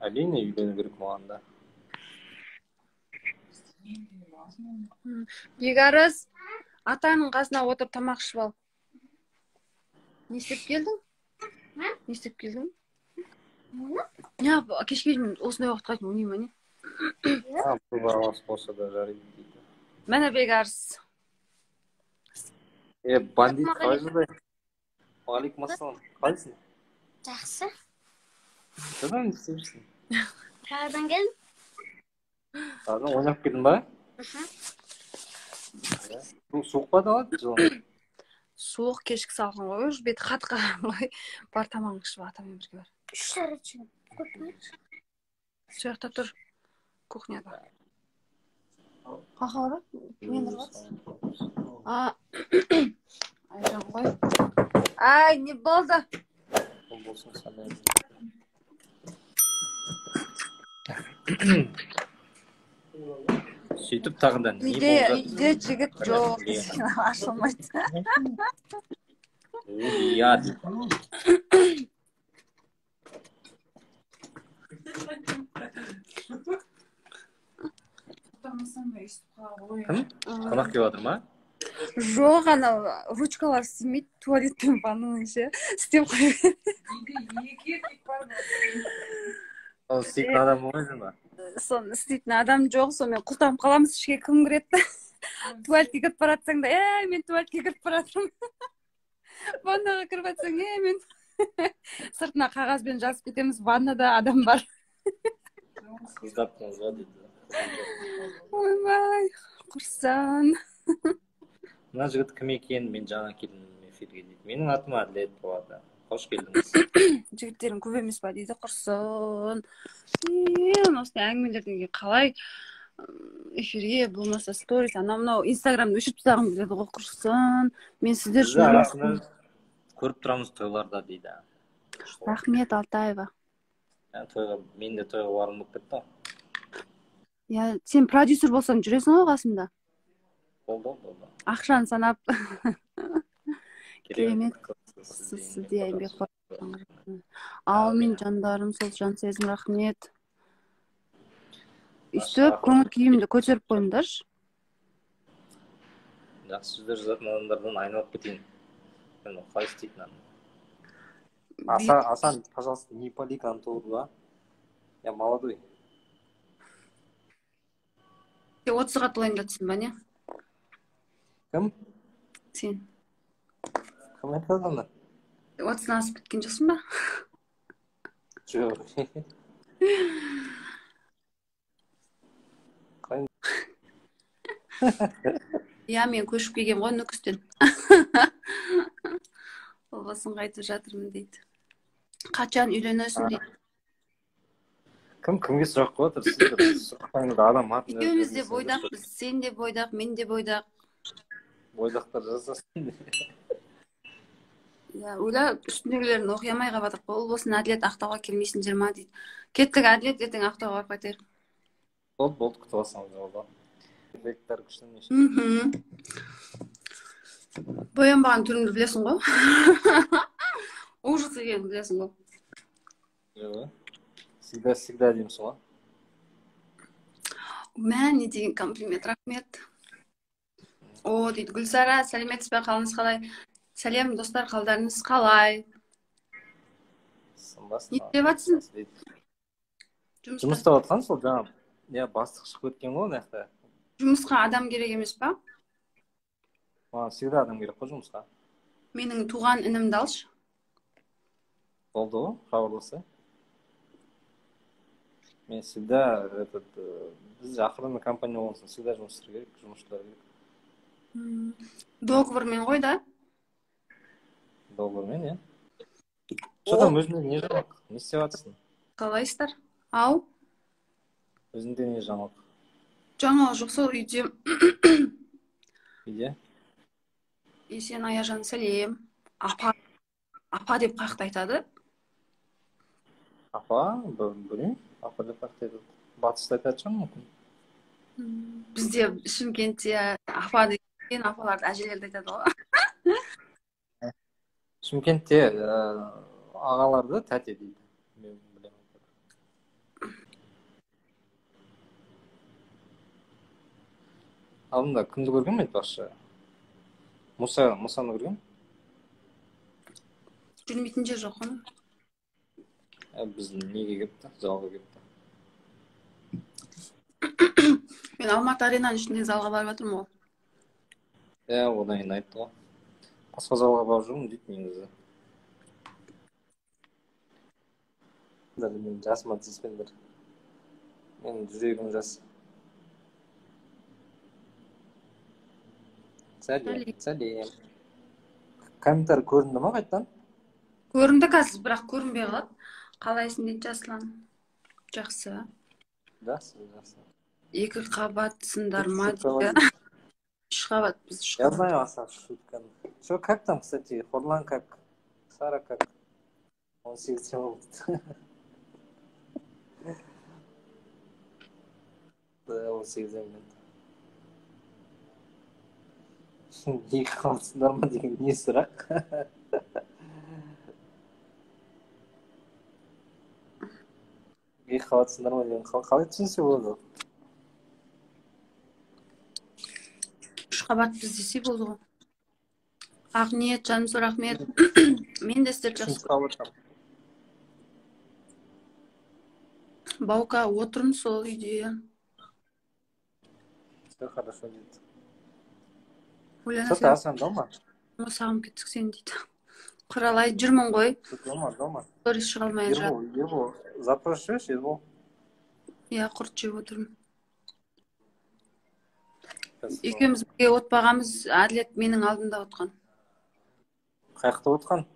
Әрине, үйлену керек маған да. Бекарыс, атаңның қасына отырып тамақ ішіп ал. Не істеп келдің? Не істеп келдің? Не, кешке дейін осындай уақытқа дейін ойнай ма не? Бұл баласы болса да жарайды дейді. Міне Бекарыс. Бандит қалай жағдай? Уағалейкум ассалам. Қалайсың? Жақсы. Содан не істеп жүрсің? Қаладан келдім. Қаладан ойнап келдің ба? Бұл суық па дала? Жылы. Суық, кешкі салқын ғой, уже беті қатты ғой. Бар, тамағыңды ішіп, атамен бірге бар. 3 сағат ішемін. Сол жақта тұр, кухняда. Қақа барады? Мен ұрғады. Айжан ғой. Ай, не болды? Ол болсын сәлем. Сөйтіп тағы да не Үйде, болып жатыр? үйде жігіт жоқ, ашылмайды. Иә дейді. Кім? Қонақ келіп жатыр ма? Жоқ, анау ручкалар істемейді, туалет пен ваннаның ше істеп қойып. Ол істейтін адам болмайды ма? Соны істейтін адам жоқ, сонымен құлтанып қаламыз, ішке кім кіреді? Туалетке кіріп бара жатсаң да, мен туалетке кіріп бара жатырмын. Ваннаға кіріп жатсаң, мен сыртына қағазбен жазып кетеміз, ваннада адам бар. Қыздаттыңыз ба дейді. Ойбай, құрсын. Мына жігіт кім екен? Мен жаңа келдім эфирге дейді. Менің атым Әділет болады. Қош келдіңіз. Жігіттерің көп емес па дейді, құрсын. Осындай әңгімелерден кейін қалай эфирге, болмаса сторис, анау мынау инстаграмды өшіріп тастағым келеді ғой, құрсын. Мен сіздер Біз үшін арасында көріп тұрамыз тойларда дейді. Рахмет, Алтаева. Тойға, мен де тойға барғым болып кетті ғой. Иә, сен продюсер болсаң жүресің ғой қасымда. Болды, болды. Ақшаны санап. Керемет. Сізде еңбек қорытыңыз. Аумин, жандарым, сол жан сезім, рахмет. Өйстіп көңіл күйімді көтеріп қойыңдаршы. Жақсы сөздер жазатын адамдардан айналып кетейін. Мен қалай істейтін адам? Асан, пожалуйста, не пали контору, а? Я молодой. Сен 30-ға толайын жатсың ба, не? Кім? Сен. Кім айтады оны? 30-дан асып кеткен жоқсың ба? Жоқ. Иә, мен көшіп келгем ғой Нүкістен. Ол болсын қайтып жатырмын дейді. Қашан үйленесің дейді. Кім кімге сұрақ қойып жатыр? Сіздер сұрақтарыңызды адам атын Екеуміз де өзгертесіңдер. бойдақпыз. Сен де бойдақ, мен де бойдақ. Бойдақтар жазасын. Иә, ойла, үстіндегілерін оқи алмай қалып жатырық қой. Ол болсын Әділет, Ақтауға келмейсіңдер ма дейді. Кеттік, Әділет, ертең Ақтауға барып қайтайық. Болды, болды, күтіп алсаңыз болды. Эффекттер күшті неше. Боянбаған түрімді білесің ғой. Ужас екенін білесің ғой. Жоқ. Всегда, всегда деймісің ғой. Мә, не деген комплимент, рахмет. О, дейді Гүлсара, сәлеметсіз бе, қалыңыз қалай? Сәлем, достар, қалдарыңыз қалай? Сынбасын. Не істеп жатсың? Жұмыс істеп жатқан сол жаңа. Иә, бастық шығып кеткен ғой мына жақта. Жұмысқа адам керек емес па? Маған всегда адам керек қой жұмысқа. Менің туған інімді алшы. Болды ғой, хабарласса. Мен всегда этот, біз охрана компания болған соң всегда жұмысшылар керек, жұмысшылар керек. Договормен ғой да? Договормен, иә. Что там, өзіңде не жаңалық? Не істеп жатырсың? Қалайсыздар? Ау? Өзіңде не жаңалық? Жаңалық жоқ, сол үйде. Үйде? Есен Аяжан сәлем. Апа, апа деп қаяқта айтады? Апа, білмеймін. Апа деп қаяқта айтады? Батыста айтатын шығар мүмкін. Бізде Шымкентте апа деген апаларды, әжелерді айтады ғой. Шымкентте ағаларды тәте дейді. Мен білемін. Алдында кімді көргенмін айтпақшы? Мұсаны көргенмін. Жүрмейтін жер жоқ қой. Біздің неге келіпті? Залға келіпті. Мен Алматы аренаның ішіндегі залға барып жатырмын ғой. Иә, одан кейін айтты ғой. Басқа залға барып жүрмін дейді негізі. Менің жасыма тиіспеңдер. Менің жүрегім жас. Сәлем, сәлем. Комментарий көрінді ма қайтадан? Көрінді қазір, бірақ көрінбей қалады. Қалайсың дейді Жаслан? Жақсы. Жақсы, жақсы. Екі қабатсыңдар ма дейді. Үш қабат, біз үш Я қабат. знаю, Асан, шутка. Че, как там, кстати, Хорлан как? Сара как? Он 8 болды. Да, 18-ден мен. Екі қабатсыңдар ма деген не сұрақ? Екі қабатсыңдар ма деген қалай түсінсе болады? Үш қабатпыз десе болды ғой. Ақниет, жаным сол рахмет. Мен де сіздерді жақсы Үшінші қабаттан. Баука, отырмын сол үйде. Все хорошо дейді. Ойлана Что ты, Асан, дома? Сағынып кеттік сені дейді. Құралай, жүрмін ғой. Дома, дома. Сторис шыға алмай Ербол, Ербол, запрос жіберші, Ербол. Иә, құрт жеп отырмын. Екеуміз бірге отпағанбыз, Әділет менің алдымда отқан. Қаяқта отқан?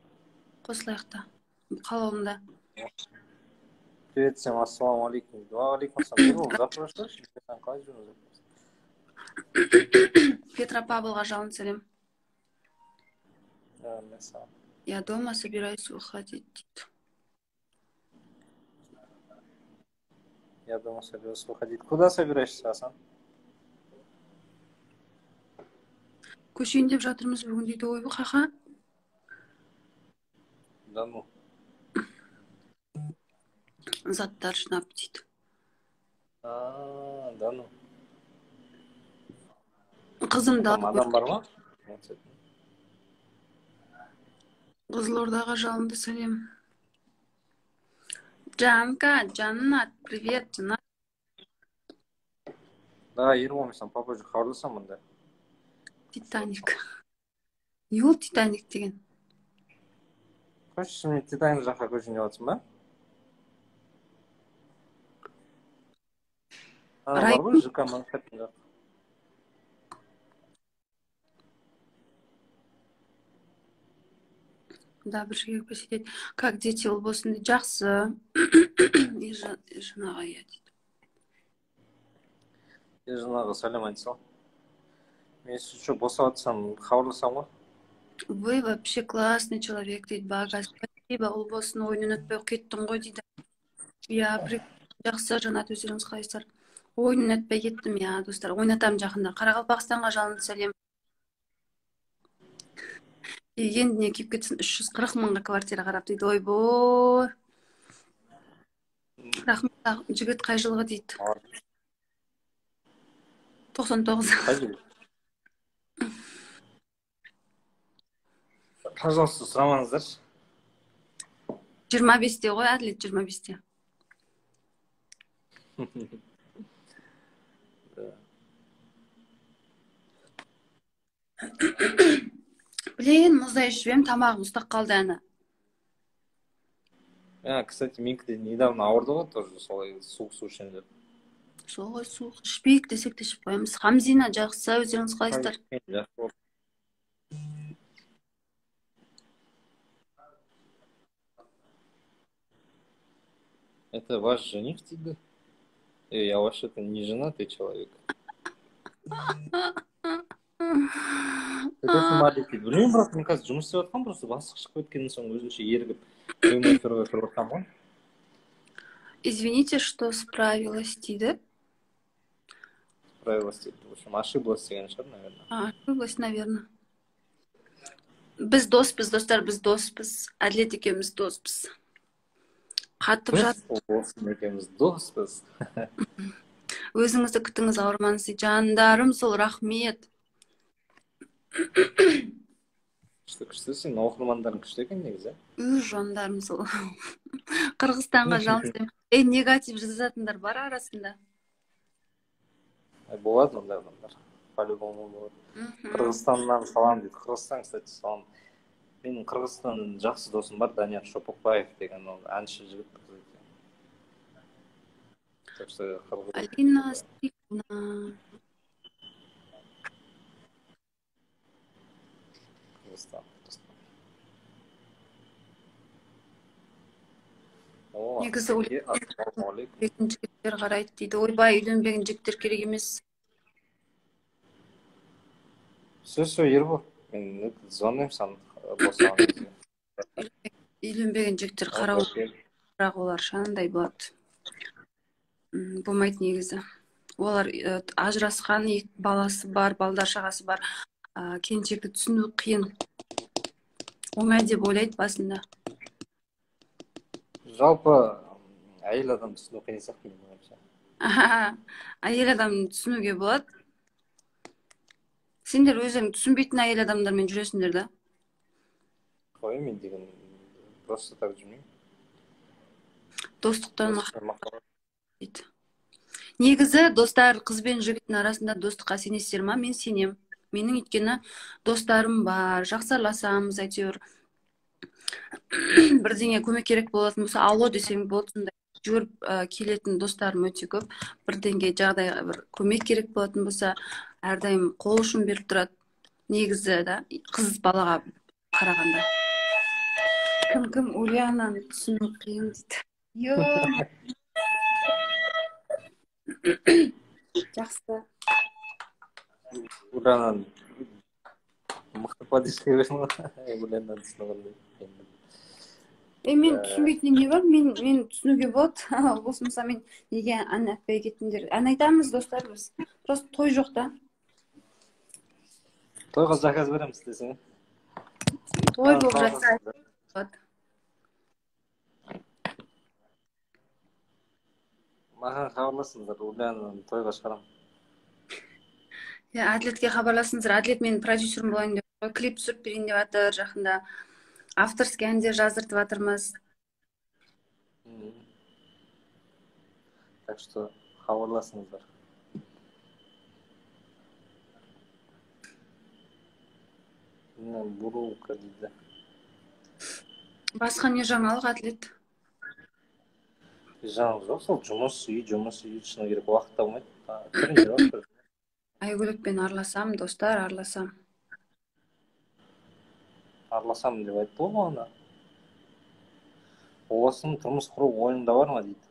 Қосылаяқта, қалауымда. Привет всем, ассалаумағалейкум. Уағалейкум ассалам. Ербол, запрос жіберші, қалай жүрміз? Петропавлға жалын сәлем. Я дома собираюсь выходить дейді. Я дома собираюсь выходить. Куда собираешься, Асан? Көшейін деп жатырмыз бүгін дейді. Ойбай, қақа. Да ну. Заттар жинап дейді. А, да ну. Қызымды Там адам бар ма? Қызылордаға жалынды сәлем. Жанка, Жаннат, привет, Жаннат. Да, Ербол, мен саған попозже хабарласамын да. Титаник. Не ол Титаник деген? Қойшы, мен Титаник жаққа көшейін деп жатырсың ба? Ана бар ғой, ЖК Манхэттен жақ. Да, бір жерге посидеть. Как дети ол болсын дейді. Жақсы. Ержан аға, иә дейді. Ержан аға, сәлем айта сал. Мен еще босап жатсам, хабарласам ғой. Вы вообще классный человек дейді. Баға, спасибо, ол болсын, ойын ұнатпай кеттің ғой дейді. Иә, жақсы, Жанат, өздеріңіз қалайсыздар? Ойын ұнатпай кеттім, иә, достар. Ойнатамын жақында. Қарақалпақстанға жалынды сәлем. Еген дүние киіп кетсін, 340 мыңға квартира қарап дейді. Ойбой. Рахмет, жігіт қай жылғы дейді? 99. Қай жігіт? Пожалуйста, сұрамаңыздаршы. 25-те ғой, Әділет, 25-те. Блин, мұздай ішіп ем, тамағым ұстап қалды әні. А, кстати, менікі де недавно ауырды ғой, тоже солай суық су ішемін деп. Сол ғой, суық ішпейік десек те ішіп қоямыз. Хамзина, жақсы, өздеріңіз қалайсыздар? Жақсы. Это ваш жених тебе? Я вообще-то не женатый человек. Білмеймін, бірақ мен қазір жұмыс істеп жатқанмын, просто бастық шығып кеткеннен соң өзімше ерігіп прямой эфирге кіріп жатқанмын ғой. Извините, что справилась дейді. Справилась дейді. В общем, ошиблась деген шығар, наверное. Ошиблась, наверное. Біз доспыз, достар, біз доспыз. Әділет екеуміз доспыз. Қатып жат. Біз екеуміз доспыз. Өзіңізді күтіңіз, ауырмаңыз дейді. Жандарым сол, рахмет. Күшті, күшті, сенің оқырмандарың күшті екен негізі. Жандарым сол. Қырғызстанға жалғыз. Негатив жазатындар бар арасында. Болады ондай адамдар. По-любому болады. Қырғызстаннан салам дейді. Қырғызстан, кстати, салам. Менің Қырғызстаннан жақсы досым бар, Данияр Шопокбаев деген, ол әнші жігіт. Так что Алина Степановна. Қырғызстан. Негізі үйленбеген жігіттер қарайды дейді. Ойбай, үйленбеген жігіттер керек емес. Все, все, Ербол, мен звондаймын саған босаған кезде. Үйленбеген жігіттер қарау, бірақ олар шанандай болады. Болмайды негізі. Олар ажырасқан, екі баласы бар, балдар шағасы бар. Келіншекті түсіну қиын. Оңай деп ойлайды басында. Жалпы әйел адам түсіну қиын сияқты менің ойымша. Әйел адам түсінуге болады. Сендер өздерің түсінбейтін әйел адамдармен жүресіңдер да? Қой, мен деген просто так жүрмеймін. Достықтан дейді. Негізі достар, қыз бен жігіттің арасында достыққа сенесіздер ма? Мен сенем. Менің өйткені достарым бар, жақсы араласамыз, әйтеуір бірдеңе көмек керек болатын болса, алло десең болды, сондай жүгіріп келетін достарым өте көп. Бірдеңе жағдайға бір көмек керек болатын болса, әрдайым қол ұшын беріп тұрады. Негізі да, қыз балаға қарағанда. Кім-кім Ульянаны түсіну қиын дейді. Жақсы. Ульянаны мықты поддержка бердің ғой. Ульянаны түсіну қиын. Мен түсінбейтін не бар? Мен түсінуге болады. Болсын, мысалы, мен неге ән айтпай кеттіңдер? Ән айтамыз, достар, біз. Просто той жоқ та. Тойға заказ береміз десең. Той болып жатса болады. Маған хабарласыңыздар, Ульянаны тойға шығарамын. Иә, Әділетке хабарласыңыздар. Әділет менің продюсерім болайын деп, клип түсіріп берейін деп жатыр жақында. Авторский әндер жаздыртып жатырмыз. Так что хабарласыңыздар. Бурулка дейді. Басқа не жаңалық, Әділет? Жаңалық жоқ, сол жұмыс, үй, жұмыс, үй, шыны керек, уақыт табылмайды. Тренировка. Айгүлікпен араласам, достар, араласам. Араласам деп айтты ғой бағана. Оласың тұрмыс құру ойыңда бар ма дейді?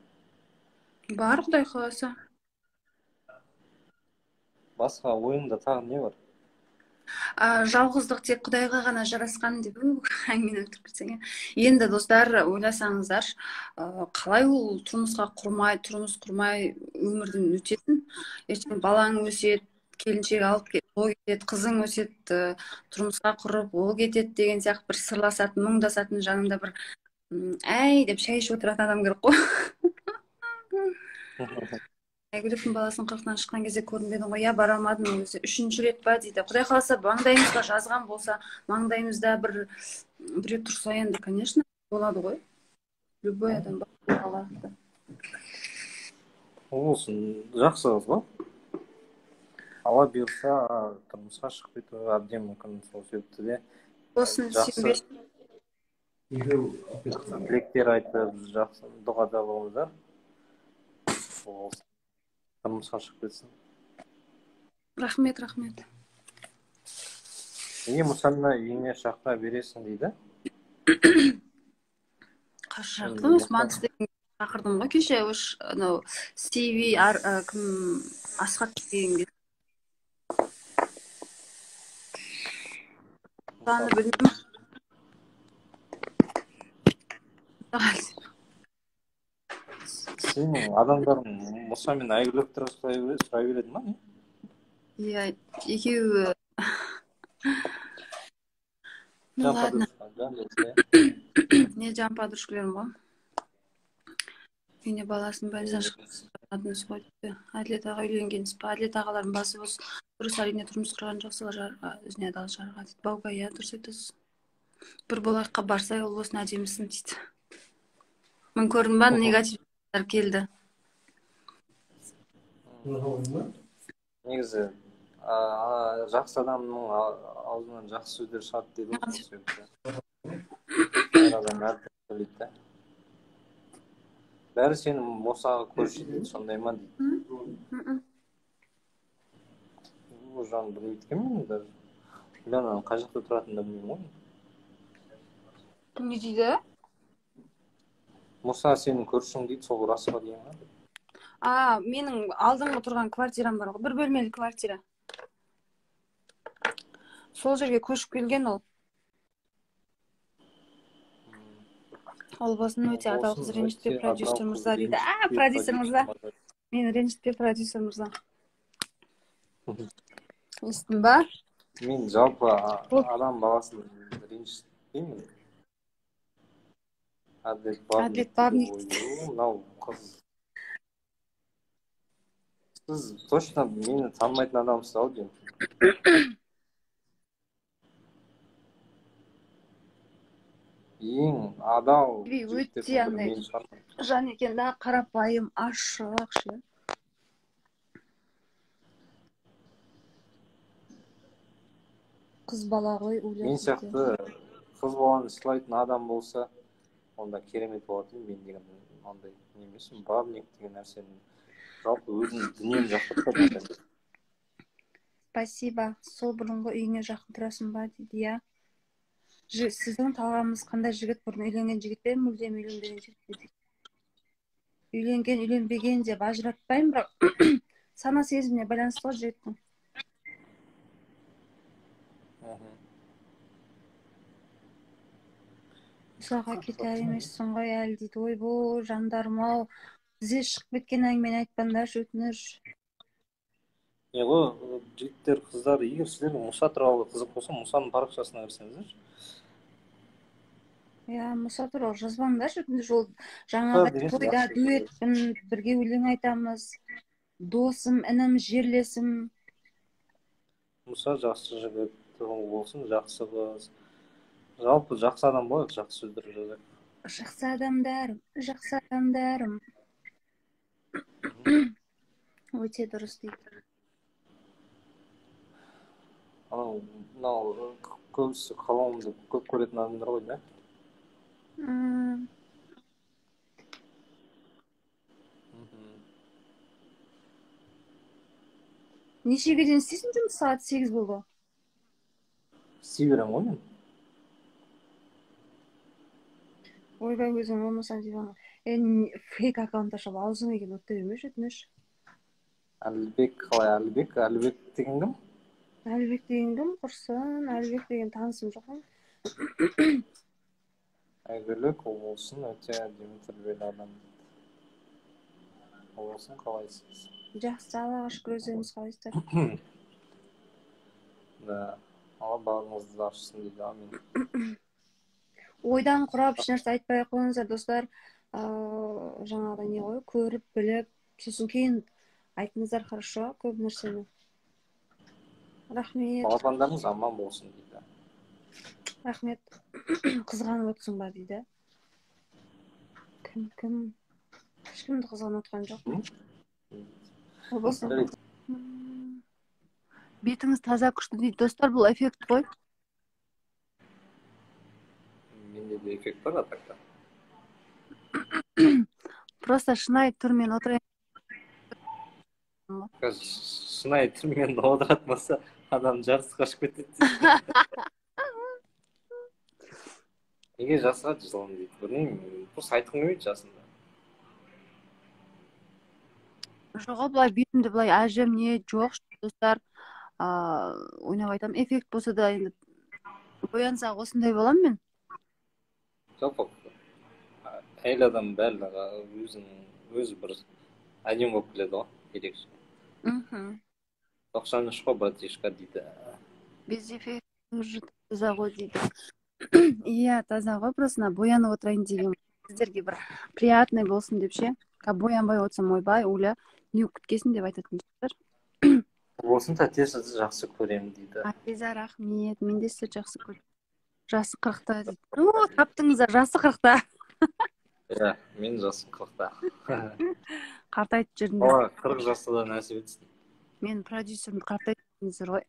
Бар, Құдай қаласа. Басқа ойыңда тағы не бар? Жалғыздық тек Құдайға ғана жарасқан деп әңгімені өлтіріп кетсең. Енді достар, ойласаңыздар, қалай ол тұрмысқа құрмай, тұрмыс құрмай өмірден өтетін? Ертең балаң өседі, келіншек алып ол кетеді, қызың өседі, тұрмысқа құрып ол кетеді деген сияқты бір сырласатын, мұңдасатын, жанында бір әй деп шай ішіп отыратын адам керек қой. Айгүліктің баласын 40-тан шыққан кезде көрінбедің ғой, я бара алмадым ол кезде. 3-ші рет па дейді. Құдай қаласа, маңдайымызға жазған болса, маңдайымызда біреу тұрса енді, конечно, болады ғой. Любой адам болады. Болсын, жақсы қыз ғой. Алла бұйырса, тұрмысқа шығып кетуі әбден мүмкін, сол себепті де. Болсын, сенбе. Тілектер айтып, жақсы дұғада болыңыздар. Болсын. Тұрмысқа шығып кетсін. Рахмет, рахмет. Неге Мұсаны үйіңе шақыра бересің дейді? Қашан шақырдым? Осман шақырдым ғой кеше, анау CV кім Асхат дегенге. Мұсаны білмеймін. Сенің адамдарың Мұса мен Айгүлік туралы сұрай береді ма? Иә, екеуі. Ну ладно. Не жан подружкаларым ғой. Үйіне баласын больницадан шығып. Ғой дейді. Әділет аға, үйленгенсіз ба? Әділет ағалардың басы бос. Дұрыс, әрине, тұрмыс құрған жақсы, жарға, өзіне адал жарға дейді. Баука, иә, дұрыс айтасыз. Бір болайыққа барса, ол болсын, әдемісің дейді. Мың көрдің ба, негативтер келді. Негізі жақсы адамның аузынан жақсы сөздер шығады дейді ғой, сол себепті. Әр адам әртүрлі сөйлейді да. Бәрі сені Мұсаға көрші дейді, сондай ма дейді. Ол жағын білмейді екенмін мен даже. Ұлинаның қай жақта тұратынын да білмеймін ғой. Не дейді? Мұса сенің көршің дейді, сол рас па деген ба? А, менің алдыңғы тұрған квартирам бар ғой, бір бөлмелі квартира. Сол жерге көшіп келген ол. Ол болсын өте адал қыз, ренжітпе продюсер мырза дейді. А, продюсер мырза. Мені ренжітпе, продюсер мырза. Естің ба? Мен жалпы адам баласын ренжітпеймін. Әділет бабник. Мынау қыз. Сіз точно мені танымайтын адамсыз ау деймін. Ең адал өте андай жан екен да, қарапайым, ашық ше. Қыз бала ғой, ойлап. Мен сияқты қыз баланы сыйлайтын адам болса, онда керемет болады. Мен деген андай не емеспін, бабник деген нәрсені жалпы өзім дүнием жақтыртпаймын. Спасибо. Сол бұрынғы үйіңе жақын тұрасың ба дейді, иә. Сіздің талғамыңыз қандай жігіт? Бұрын үйленген жігіт пе, мүлдем үйленбеген жігіт пе дейді. Үйленген, үйленбеген деп ажыратпаймын, бірақ сана сезіміне байланысты ғой жігіттің. Мұсаға кетер емессің ғой әлі дейді. Ойбой, жандарым ау, тізе шығып кеткен әңгімені айтпаңдаршы, өтініш. Не ғой, жігіттер, қыздар, егер сіздерге Мұса туралы қызық болса, Мұсаның парақшасына кірсеңіздерші. Иә, Мұса туралы жазбаңдаршы, өтініш. Ол жаңағы тойда дуэтпін, бірге өлең айтамыз, досым, інім, жерлесім. Мұса жақсы жігіт болсын, жақсы қыз. Жалпы жақсы адам болайық, жақсы сөздер жазайық. Жақсы адамдарым, жақсы адамдарым. Өте дұрыс дейді. Анау, мынау көбісі қалауымды көп көретін адамдар ғой, да? Нешеге дейін істейсің жұмыс? Сағат 8 болды. Істей беремін ғой мен. Ойбай, өзің болмасаң дейді. Фейк аккаунт ашып аузыңа келген оттай бермеші, өтініш. Әлібек қалай? Әлібек? Әлібек деген кім? Әлібек деген кім? Құрсын, Әлібек деген танысым жоқ. Әйгілік болсын, өте әдемі тәрбиелі адам. Болсын, қалайсыз? Жақсы, Аллаға шүкір, өздеріңіз қалайсыздар? Да, Алла барлығыңызды ашсын дейді, амин. Ойдан құрап ешнәрсе айтпай ақ қойыңыздар, достар. Жаңағыдай не ғой, көріп, біліп, сосын кейін айтыңыздар, хорошо, көп нәрсені. Рахмет. Балапандарыңыз аман болсын дейді. Рахмет. Қызғанып отырсың ба дейді. Кім, кім? Ешкімді қызғанып отырған жоқ. Болсын. Бетіңіз таза күшті дейді. Достар, бұл эффект қой. Менде де эффект бар, а так-то. Просто шынайы түрмен отырайын. Қазір шынайы түрмен отыратын болса, адам жартысы қашып кетеді. Неге жасқа жылым дейді? Білмеймін, просто айтқым келмейді жасымды. Жоқ, былай бетімді былай әжім не жоқ, достар. Ойнап айтамын, эффект болса да енді боянсақ осындай боламын мен. Жалпы әйел адам барлығы өзі бір әдемі болып келеді ғой, ерекше. 93 қой, братишка дейді. Без эффект уже таза ғой дейді. Иә, таза ғой, просто боянып отырайын деген. Сіздерге бір приятный болсын деп ше. Боянбай отырсам, ойбай, Уля, не болып кеткенсің деп айтатын шығар. Болсын, тәте, сізді жақсы көремін дейді. Азиза, рахмет, мен де сізді жақсы көремін. Жасы 40-та дейді. О, таптыңыздар, жасы 40-та. Иә, мен жасым 40-та. Қартайтып жүрдім. Алла 40 жаста да нәсіп етсін. Мен продюсерімді қартайтып жүрдіңіздер ғой.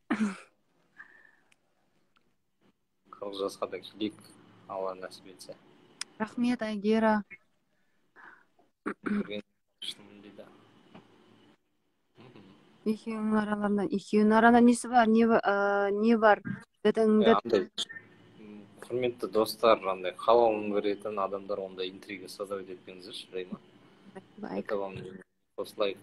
40 жасқа да келейік, Алла нәсіп етсе. Рахмет, Айгера. Көрген дейді. Екеуінің араларында, екеуінің арасында несі бар, не бар? Дедіңді. Құрметті достар, андай халалын көретін адамдар ондай интрига создавать етпеңіздерші, жай ма? Это вам қосылайық.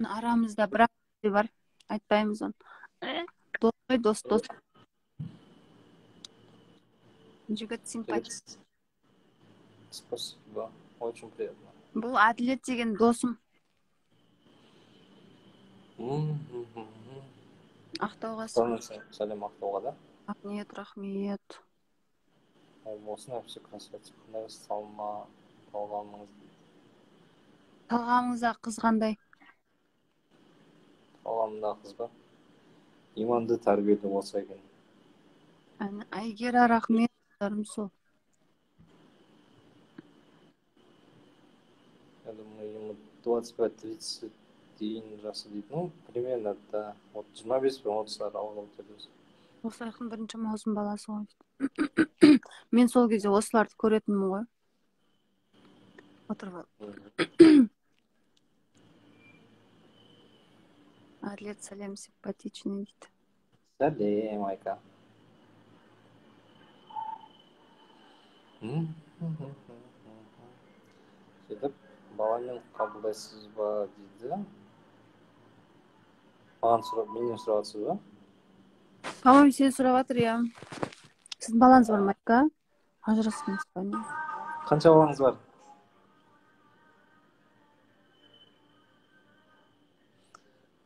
Арамызда бірақ бар, айтпаймыз оны. Дос қой, дос, дос. Жігіт симпатичный. Спасибо, очень приятно. Бұл Әділет деген досым. Ақтауға сәлем, Ақтауға да? Рахмет, рахмет. Болсын, әпсе красавица, қандай салма талғамыңыз дейді. Талғамыңызда қыз қандай? Талғамында қыз ба? Иманды, тәрбиелі болса екен. Айгера, рахмет, сол. Я думаю, ему 25-30 дейін жасы дейді. Ну, примерно, да. Вот 25 пен 30 аралығы өтеді. Осылайқын бірінші маусым баласы ғой. Мен сол кезде осыларды көретінмін ғой. Отырып алып. Әділет, сәлем, симпатичный дейді. Сәлем, Айка. Сөйтіп, баламен қабылдайсыз ба дейді. Маған сұрап, менен сұрап жатсыз ба? По-моему, сен сұрап жатыр, иә. Сіздің балаңыз бар ма, Айка? Ажырасқансыз ба, не? Қанша балаңыз бар?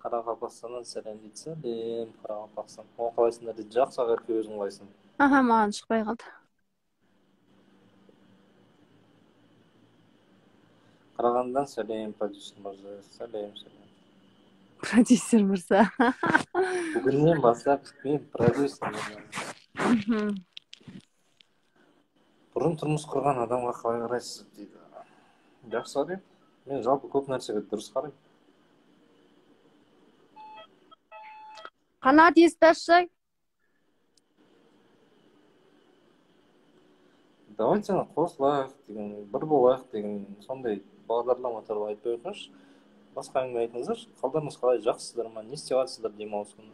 Қарақалпақстаннан сәлем дейді. Сәлем, Қарақалпақстан. О, қалайсыңдар дейді. Жақсы, Ақерке, өзің қалайсың? Аха, маған шықпай қалды. Қарағандыдан сәлем, продюсер мырза. Сәлем, сәлем. Продюсер мырза. Бүгіннен бастап мен продюсермін. Бұрын тұрмыс құрған адамға қалай қарайсыз дейді. Жақсы қараймын. Мен жалпы көп нәрсеге дұрыс қараймын. Қанат, есікті ашсай. Давайте қосылайық деген, бір болайық деген сондай бағдарлама туралы айтпай қойшы. Басқа әңгіме айтыңыздаршы. Қалдарыңыз қалай, жақсысыздар ма, не істеп жатсыздар демалыс күні?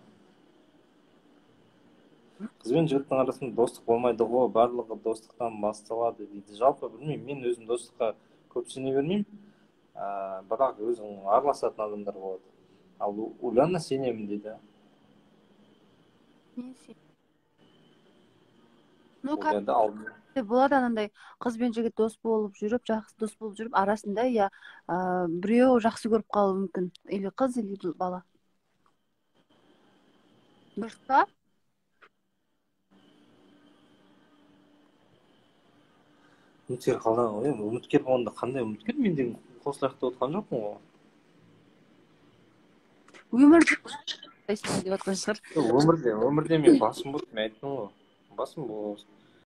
Қыз бен жігіттің арасында достық болмайды ғой, барлығы достықтан басталады дейді. Жалпы білмеймін, мен өзім достыққа көп сене бермеймін, бірақ өзім араласатын адамдар болады. Ал Уляна сенемін дейді. Мен сенемін. Ну, как болады анандай қыз бен жігіт дос болып жүріп, жақсы дос болып жүріп, арасында я біреу жақсы көріп қалуы мүмкін. Или қыз, или бала. Дұрыс па? Үміткер қалай? Үміткер болғанда қандай үміткер? Мен деген қосылайық деп отқан жоқпын ғой. Өмірде деп отқан шығар. Өмірде мен басым бос, мен айттым ғой. Басым бос.